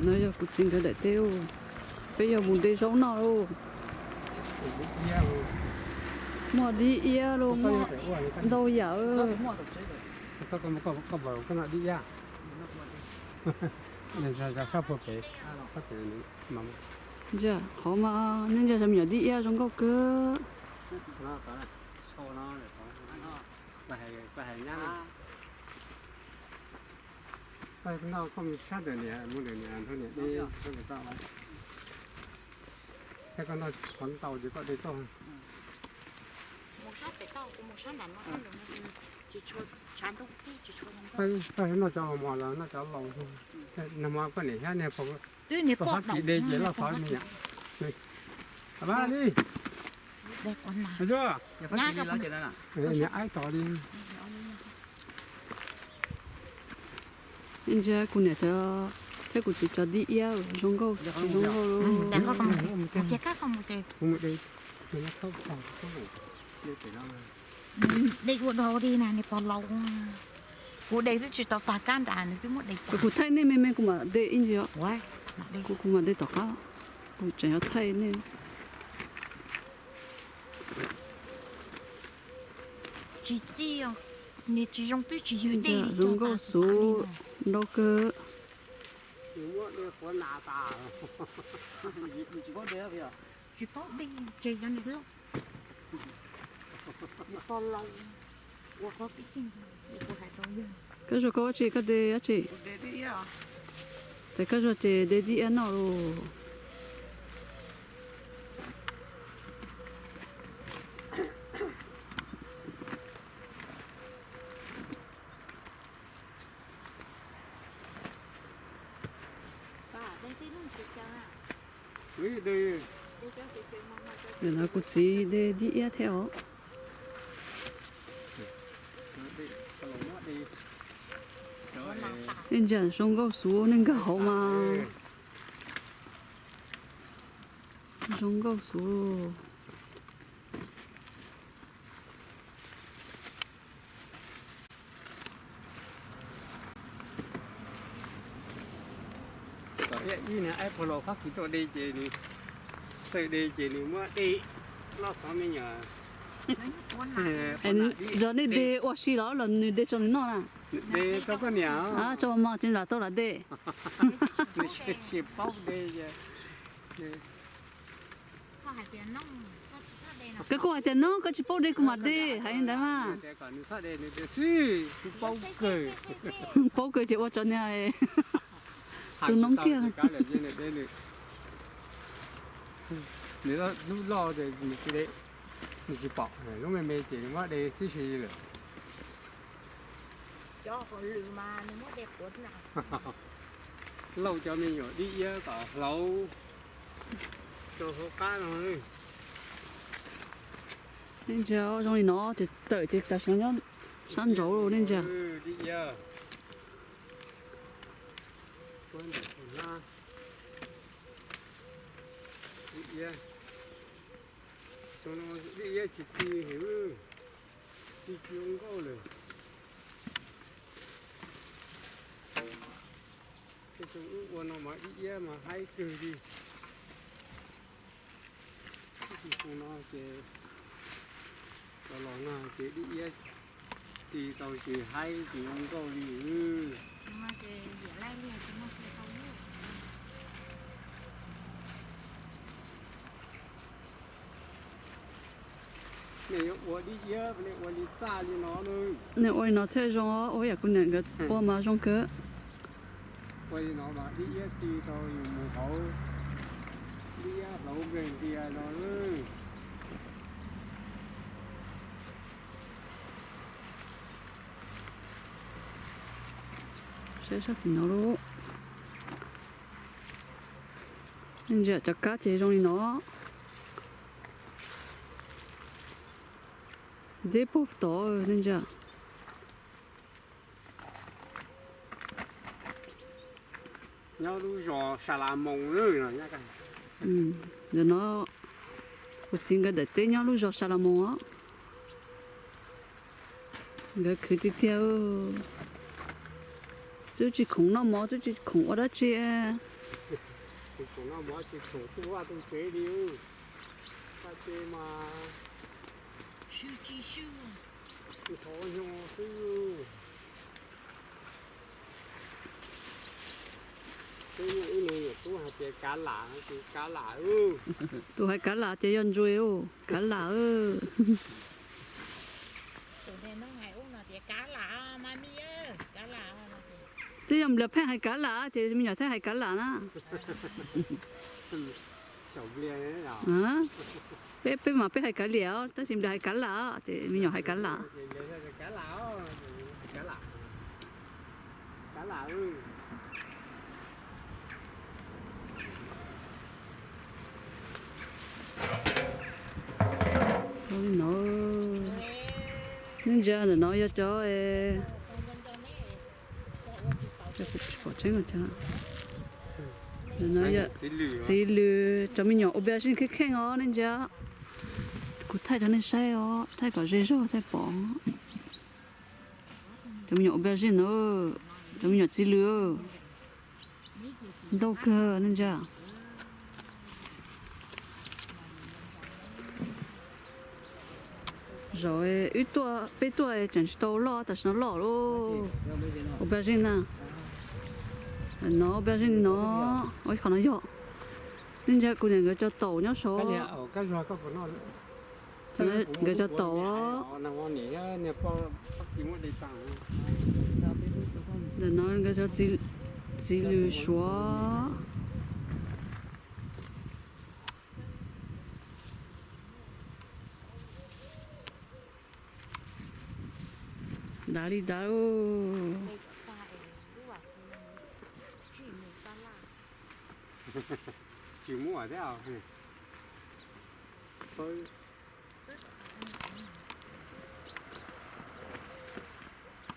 No yog kuv txiv nkawd daim teb, peb yuav mus de zaub noj lauj. Muaj dib iab los muaj ntau yam. Ntsia qhov mas nej ntsia cov me nyuam dib iab zoo nkauj kawg. Koj mus sab ntawm niam, mus ntawm niam, ntawm niam de, ntawm koj, koj noj qhov ntau ces koj de tuaj. Koj noj cov mos los noj cov laus, nag hmo koj niam thiab niag pog, pog Fab Kis de ces loj xov me nyuam. Niam aib tos li. Ntsia kuv niam cov thiab kuv txiv cov dib iab zoo nkauj, zoo nkauj. De ua dog li na, niag pog laus. Kuv de twb tsis tau tag kab nrad nws twb muab de tag. Kuv thaij nej me me kuv mam de ib ntsis os. Kuv, kuv mam de tom qab. Kuv tseem yuav thaij nej. Tsis txij, nws tsis zoo twb tsis yog dej zoo nkauj xwb, nrau kawg. Tsis paub de ces yog nws loj. Koj zuag koj ua tsi, koj de dab tsi? Tes koj zuag ces de dib iab noj lauj. Nim no kuv txiv de dib iab thiab os. Nej ntsia zoo nkauj xwb, nej nkag hauv mas zoo nkauj xwb. Tom thiab ib niag aib pog laus Fab Kis tuaj de ces nws, txawm de ces nws muab de loj xov me nyuam. Yog nej de ua si los los nws de tso nws noj na? Nws de tso koj niam. Tso mos ces lam tau lam de. Nws tsis paub de. Koj kuj hais tias no koj tsis paub de kuv mam de, hais li ntawd mas. Nws txhob de, nws tias xwb, kuv paub kawg. Paub kawg ces ua tso niag tus noob kiag. Nws lub loj ces nws tsis de, nws tsis pom, lub me me ces nws muab de tib si lawm. Lauj cov me nyuam dib iab kom hlauv rau hauv qab no. Nej ntsia zoo li no ces tawm ces tas seev nyob sab nraud los nej ntsia. Dib iab, dib iab, dib iab tsis txi heev, txi tsis zoo nkauj lawm. Tej tug wb ua no mas dib iab mas haib kawg li. Ib tug xyoo no ces los los no ces dib iab txi tau ces haib ces zoo nkauj li. Nej yuav ua dib iab, nej ua li txaj li no. Nej ua li no thiaj zoo, ua yam kuv niam nkawd ua mas zoo kawg. Ua li no mas dib iab txi tau yus mus hauv, dib iab hlauv nkeeg ntias no. Saib sab tim no lauj. Nej ntsia cov kab ces zoo li no. Deb paug tod nej ntsia. Nyob lub zos Sa La Moos. Ntawm no kuv txiv nkawd daim teb nyob lub zos Sa La Moos os. Nkawd khwv tiag tiag. Twb tsis khoom noj mov, twb tsis khoom ua dab tsi. Tus pom no mas tsis tshua tu vaj tu tsev li. Vaj tsev mas tsis tau nyob xwb. Twb muaj ib nus nyuam tub hais tias kav lam no ces kav lam. Tus hais kav lam ces yog ntsuas, kav lam. Twb yog nplog pheej hais kav lam ces me nyuam thiaj hais kav lam na. Peb, peb mas peb hais kav liam os, tab sis nplog hais kav lam ces me nyuam hais kav lam. Li no, nej ntsia ntawm no yog cov, pom tseeb, ntawm no yog txiv lws, cov me nyuam ua paj zej kheej kheej os nej ntsia. Kuv thaij rau nej saib os, thaij kom ze zog thiaj pom. Cov me nyuam ua paj zej no, cov me nyuam txiv lws ntau kawg nej ntsia. Zaum wb tuaj, peb tuaj tseem tsis tau loj, tam sim no loj lauj. Ua paj zej na, no ua paj zej no, ua ib qho no yog. Nej ntsia kuv niam nkawd cov taum nyob saud. Nkawd cov taum. Ntawm no nkawd cov txiv lws suav. Dav li dav. Tsis muaj thiab.